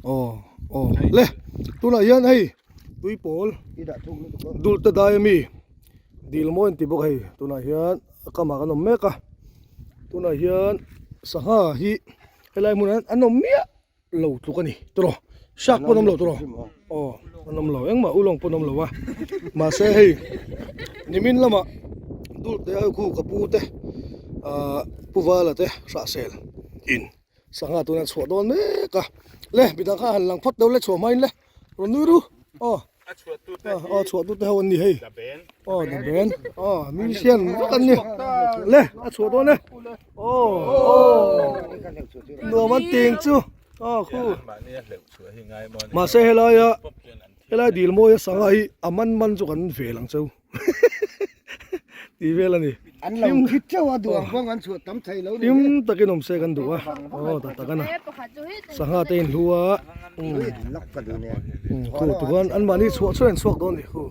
Aw aw le tunah hian hei tui pawl dul te dai ami dil mawi an ti bawk hei tunah hian a kamah kan awm mek a tunah hian sangha hi helai hmunah hian an awm miah lo tluk a ni tawh shark pawh an awm lo tawh aw an awm lo engmah ulawng pawh an awm lo a mahse hei nimin lamah dul te ho khu ka pu te ahh pu vala te hrahsel in. Sangha tuna chhuah dawn mek a, le midang kha han lang phawt deuh le chhuah hmain le rawn nui ru aw aw chhuah tute ho an ni hei aw the band aw musician vek an ni le a chhuah dawn e aw nuam an ting chu aw khu mahse helaia helai dil mawia sangha hi a man man chu kan vel ang cheu. Tih vel a ni. An lo thi teuh a duh ang pawh an chhuah tam thei lo ni. Hlim takin awm se kan duh a. Aw tak tak a na. Sangha te in hlu a. Khu tikhuan an mahni chhuah chuan an chhuak dawn ni khu.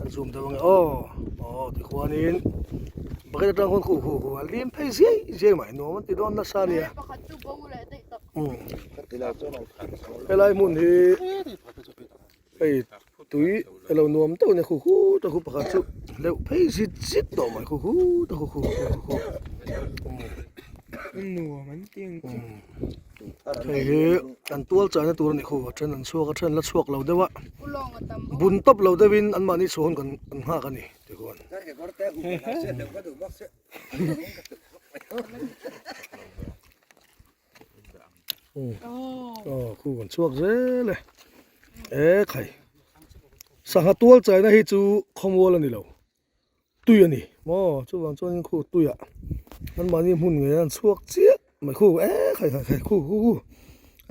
An zoom deuh ange aw. Aw tikhuanin bucket atang khuan khu khu khu a lim phei ziai ziai mai nuam an ti dawn nasa a nia. Helai hmun hi. Hei tui a lo nuam deuh a nia khu hu ta khu pakhat chu hleuh phei zit zit tawh mai khu hu ta khu khu khu hei hi an tual chaina tur a ni khu a then an chhuak a then la chhuak lo deuh a bun tawp lo deuh in an mahni chhuah hun kan an nghak a ni tikhuan. Aw khu kan chhuak zel e e khai sangha tual chaina hi chu khawmual a ni lo tui a ni maw chuvang chuanin khu tuiah an mahni hmun ngei an chhuak chiah mai khu e khai khai khai khu khu khu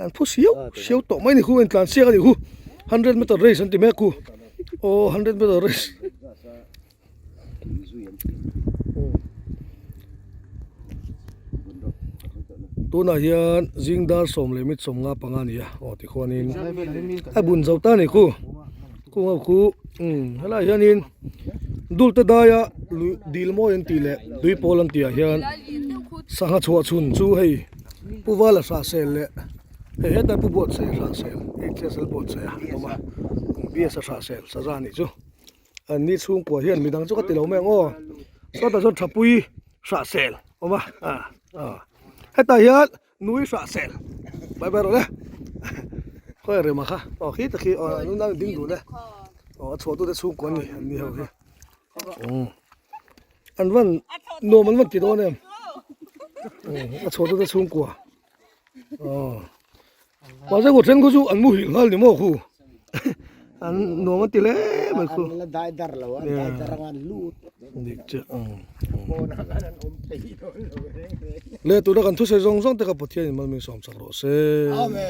an phu siau siau tawh mai a ni khu a intlan siak a ni khu hundred meter race an ti mek khu aw hundred meter race. Tunah hian zing dar 15 a ni a aw tikhuanin a bun zo ta a ni khu khu ho khu umm helaiah hianin dul te daia lui dil mawi an tih leh tui pawl an tih ah hian sangha chhuah chhun chu hei pu vala hrahsel leh hei hetlai pu buatsaih hrahsel hsl buatsaih a awm a bs a hrahsel saza a nih chu. An ni chhungkua hian midang chu ka ti lo mai ang aw sawtah chuan thapui hrah sel awm a ah ah hetah hian nui hrah sel bye bye rawh le khawi rema kha aw khi tak hi aw an nunau in ding dun e aw a chhuah tute chhungkua an ni an ni ho hi umm an van nuam an van ti dawn em a chhuah tute chhungkua aw. Mahse kut then khu chu an muhilh nghal ni maw khu an nuam an ti hle mai khu. An la dai dar lo a, dai dar anga an lut. Dik chiah umm. Pawn ah khan an awm thei dawn lo reng reng. Le tuna kan thusawi zawng zawng te kha Pathian in malming sawm chak rawh se. Amen.